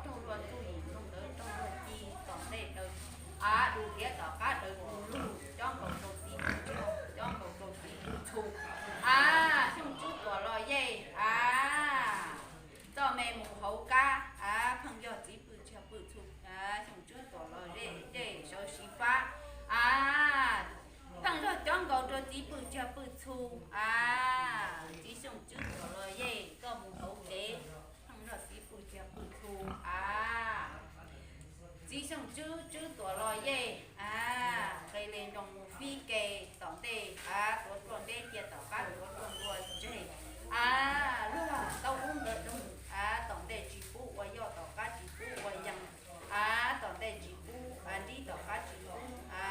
raug luag txuj yim, nplooj ntawd raug luag ci, tom ntej daws, a, du tiav tom qab daws tug lug, cob nkaus rau txiv pwg txhu, cob nkaus rau txiv pwg txhu, a, Xyooj Tswb Tuam Los Yej, a, txoj me mus hauv kab, a, pheej yog txiv pwg txhu, pwg txhu, a, Xyooj Tswb Tuam Los Yej, yej sawv siv fab, a, pheej yog cob nkaus rau txiv pwg txhu, pwg txhu, a, txiv Xyooj Tswb Tuam Los Yej koj mus hauv kev, pheej yog txiv pwg txhu, pwg txhu, a, txiv Xyooj Tswb, Tswb Tuam Los Yej, a, nqis li nroos mus fib ke, tom ntej, a, tuav ruaj npeb cia tom qab tuav ruaj npua tseg, a, luag tau ub ntawd doog, a, tom ntej tsis pub ua yoj tom qab tsis pub ua yees, a, tom ntej tsis pub, a, nrib tom qab tsis pub, a,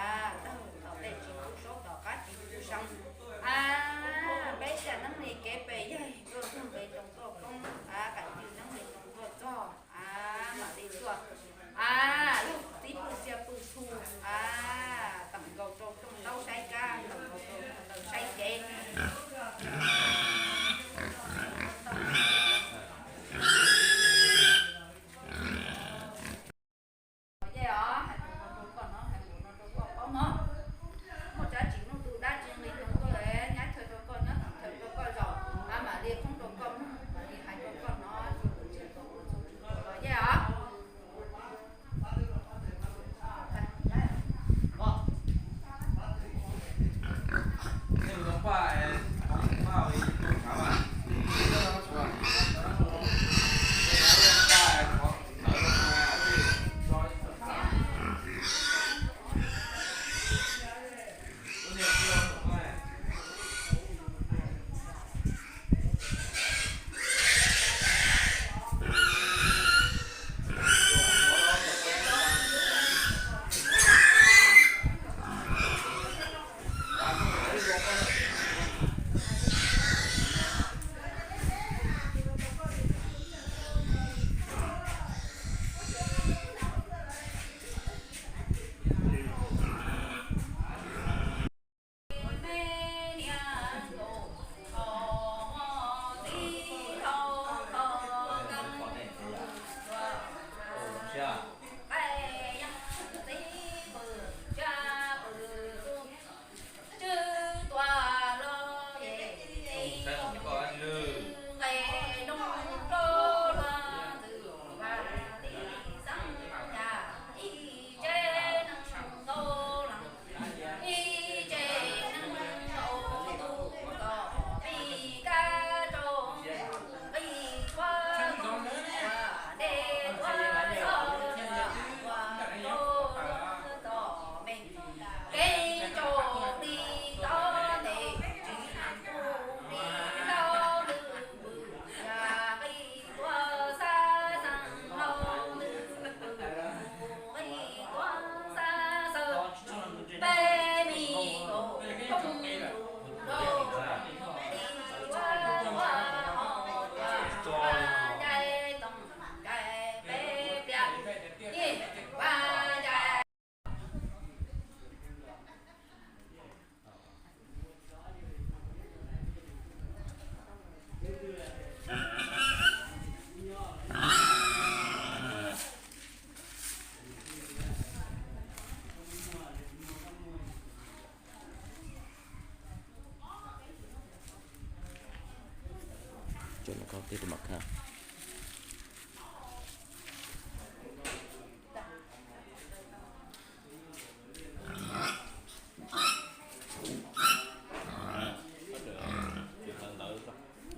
tawg tom ntej tsis pub saub tom qab tsis pub seev, a, peb xya neeb li kev pes yaig, tuaj txog nqe rau tuaj poob, a, qaim twg neeb li rau tuaj txog, a, mam li tuaj, a, luag txiv pwg txhu, pwg txhu, a, teem nkaus rau rooj ntaub saib kab, teem nkaus rau rooj taw saib kev. Yej os, hais lus no rau koj no, hais lus no rau koj paub no. Muaj tsab tsis muaj tus dab tsi nqis rau koj, nyab chaw rau koj, nyob thaum chaw rau koj zaum, a, mam li qoob rau koj mloog, mam li hais rau koj no, txiv pwg txhu, pwg txhu, los yej os.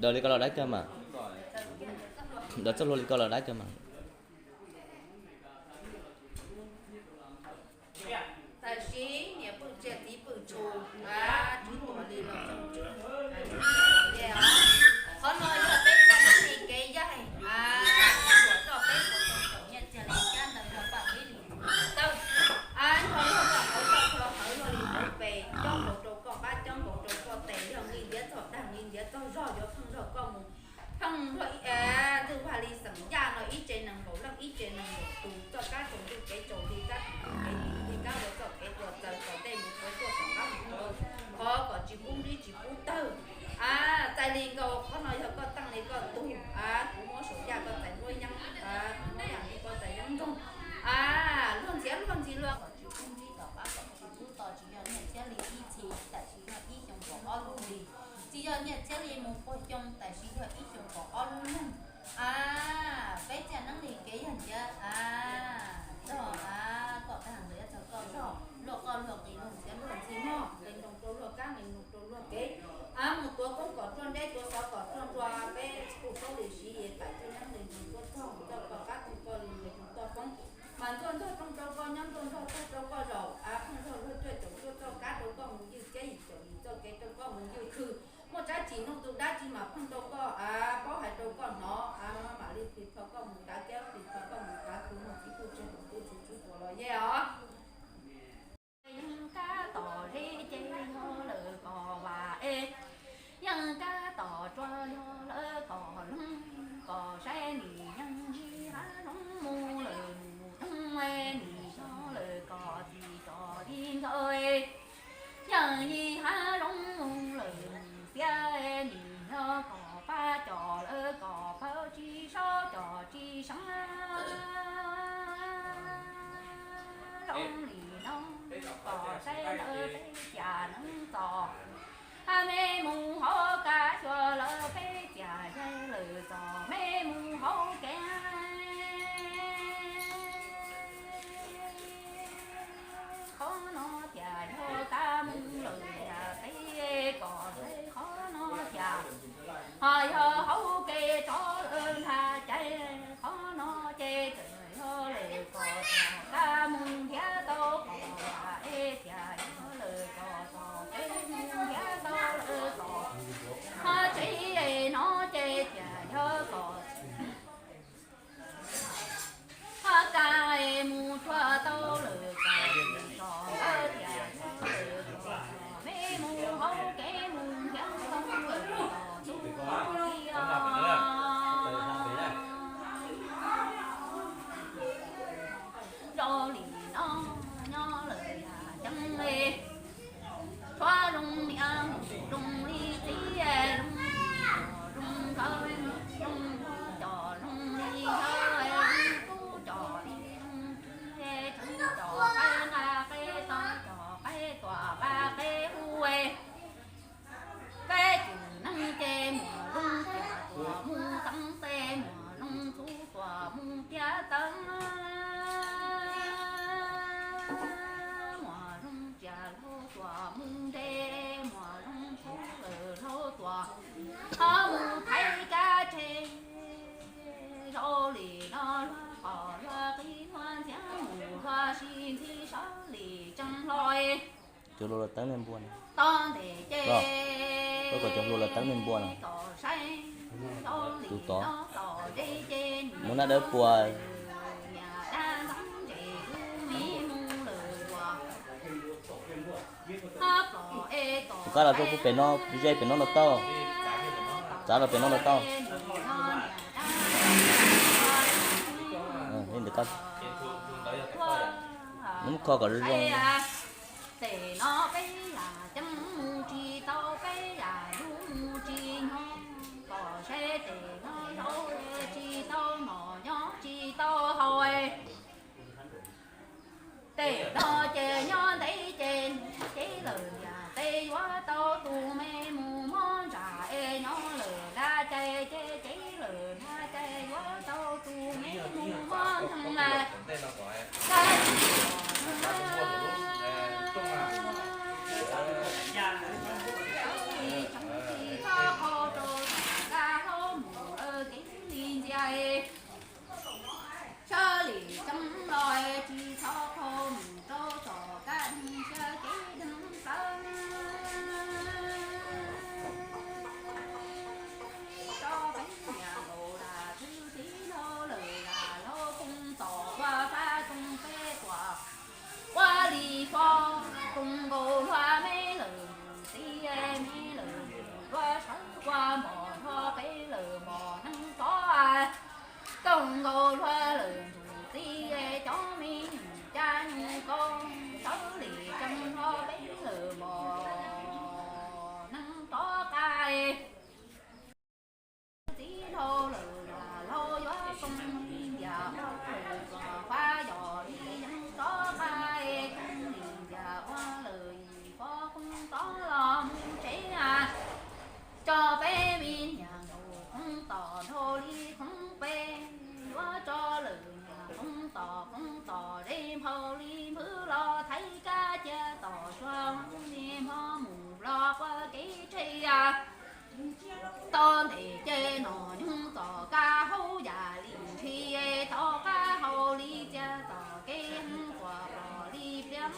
Daws li ko los dab kawg mas. Daws txoj hlua li ko los dab kawg mas. Tam sim niam pwj tsiaj txiv pwj tsu, a, tswv tuam li los tsoom tswv, a, tswv tuam los yej os. Qhov no yog peb txoj neeb li kev yaig, a, tuam roj peb puas tau txaus nyiaj txiag li kab ntawd yog paj peb li tawj, a, nrog luag nrog hauv toj nrog hauv luag li hauv pes, cob nkaus rau koj qab cob nkaus rau koj tes, yog nqi ntiav txog dag nqi ntiav txog zog yuav pheej nrog koj mus. Pheej luag, a, twg vaj li xeem Yaj no ib tse nees nkaum leej ib tse nees nkaum tus, txoj kab tsaus ntuj kev tsaus ntuj, kab tsaus ntuj kev tsaus ntuj, kab ua txoj kev ua txaws txaus ntej mus ua tuaj tom qab mus ua, qhov kom tsis pub nrib tsis pub tawg. A, txais li nkaus qhov no yog koj teej li koj tug, a, kuv muab saum yaj koj txais nruab yeeb, a, kuv muab yaj nrib Nim no tus dab tsi mam pheej rau koj, paub hais rau koj hnov, mam li tiv thov koj mus kav kiab, tiv thov koj mus kav kwv, muaj txib kuj tseg tus kuj tseg tswb tuam los yeej os. Yeej kab tom zeb ces yog lawm kom vam es, yeej kab tom tsua yog lawm kom loog, kom saib nim yeej yig hav zoov mus lawm mus coob, nim yog lawm kom txim kom li nkawd, yeej yig hav zoov mus lawm mus xiab, nim yog kom pab cov lawm kom pab tsis saub cov tsis sav. Zoo li no kom saib lawm peb cas neeb txom, ha me mus hauv kav xyuas lawm peb cas yaig lawm txom me mus hauv kev. Qhov no tias yog kab mus lawm yam peb kom saib, qhov no tias ho yog hauv kev rov lawm nag cai, qhov no ces txawm yog lawm kom kab mus nrhiav tau kom vam es tias yog lawm kom txog kev mus nrhiav tau lawm kom ho tsis es no ces tias yog kom ho kab es mus tsuag tau lawm kom txog lawm tias yog lawm kom me mus hauv kev mus nrhiav tau lawm kom tub li os. Zoo li no nyob lawm yam ceeb li, tshuav zoo niam zoo li txiv, zoo cov zoo nkawd, zoo cov zoo li yawg, zoo tub cov li zoo txiv, tseev cov qaib nqa qaib tau, cov qaib tuam nqa qaib hu. Peb cwm neej ces muam zoo tias tuam mus xeev, ces muam zoo txhuv tuam mus tiav taw, muam zoo tsiaj laug tuam mus nte, muam zoo tshauv lawm laug tuam ho mus thaiv kab tseg. Zoo li no luag qos luag qi luag ntxhiab mus luag sib ntsib sawv li tseeb hlo. Cov hluas los teeb nej npua na. Tod ntes ces, koj kom cov hluas los teeb nej npua na. Tus tod muab nab dawb pua. Tus kab los rau pem no, ze pem no los tau. Txav los pem no los tau. Li ntawd koj, nws muab kho kom zoo zoo. Ces no peb yam ceeb mus tsis tau, peb yam lub mus tsis nyob, kom saib ces no zaub tsis tau noj nyob tsis tau haus. Tej no ces nyob ntev ces cev lawm yam tej yuav tau tus me mus mob ntsa es nyob lawm dab cai ces cev lawm dab cai yuav tau tus me mus mob ntsa. Sawv li tseeb los tsis txhob qhau mus rau tom kab dheev sab kev dheev plawv. Tso peb niam laus lam txwv txiv laug lawm lam laug koom tom ua fab koom peb tuam ua li fo koom nkaus luag me lawm mus txiv me lawm mus luag sawv ua npom nrho peb lawm mos neeg tod. Koom nkaus luag lawm mus txiv cov me nyuam caj nyuj koob sawv li tseeb hlo peb lawm mos neeg rov qab. Txiv laug lawm lam laug yuav koom li ntias ua lawm kom fab yog li yeej rov qab, koom li ntias ua lawm yim fo koom tod los mus tsev. Tso peb me niam laus koom tom nraug li koom peb, yuav tso lawm niam koom tom koom tom ze nphau li nphwv los thaiv kab cia tom suav li npho mus los qua kev tseg. Tod ntes ces noj nyoog tom kab haus yam li ntshis, tom kab haus li txia tom kev heev quas pom li pliab.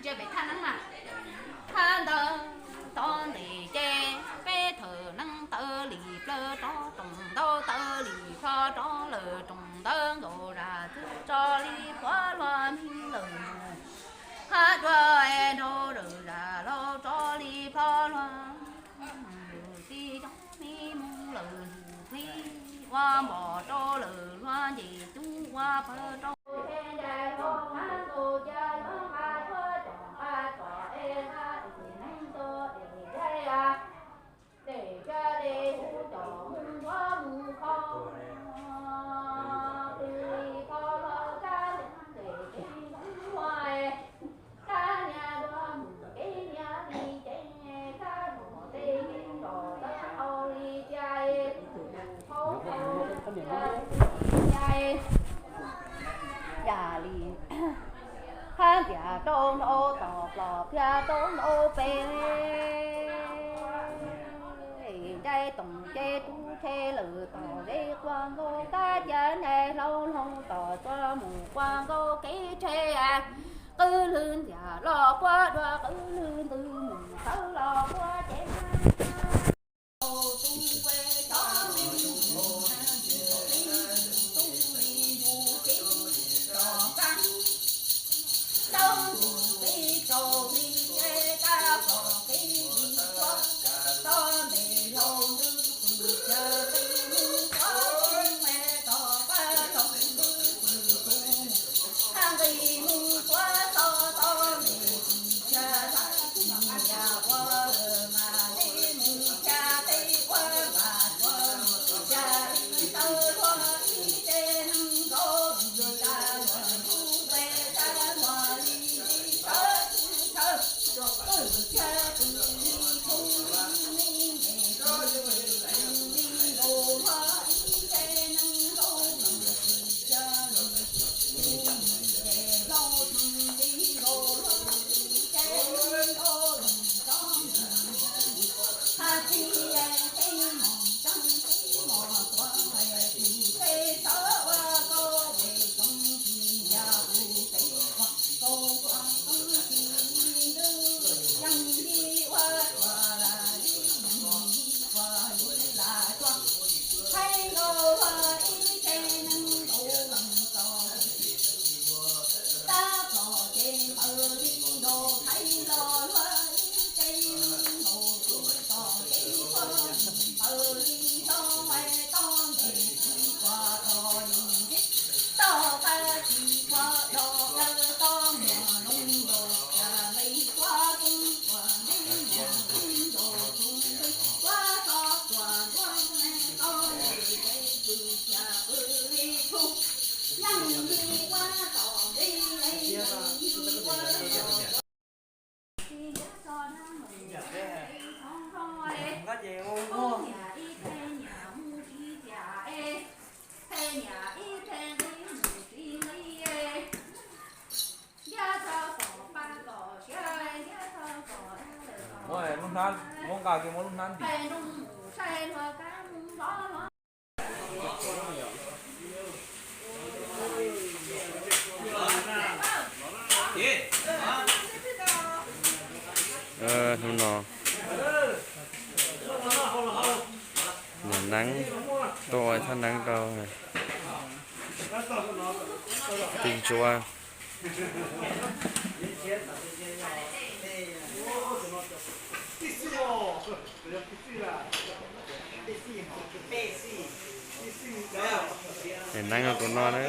Ntsia pem thaj neeb mas, thaj ntawd tod ntes ces peb thawm neeb taw li plawv rov roos ntau taw li plho rov lawm roos ntawd nkaus zam txwv tso li plhuav luag neeg lawm mus. Hab dua es nrau lawm zam laug tso li plho luag mus tib zoo li mus lawm mus plib ua npom rau lawm luag nce cub ua pawg rau. Yam li hab ntias rau nraud tom plom thiab rau nraud pem, ncaij toom ces rub tshe lawm tom zeb quaj nkaus kab ca ncaig hlau hlau tom tsuas mus quaj nkaus kev tshe. Qwj lwg ntiag los quaj dua qwj lwg ntws mus sawv los quaj ces Muab lub hnab, muab nqa kiag muab lub hnab ntim. Hnub no niam neeb tuaj ua thaj neeb rau tij ntsuab. Niam neeb tus no na.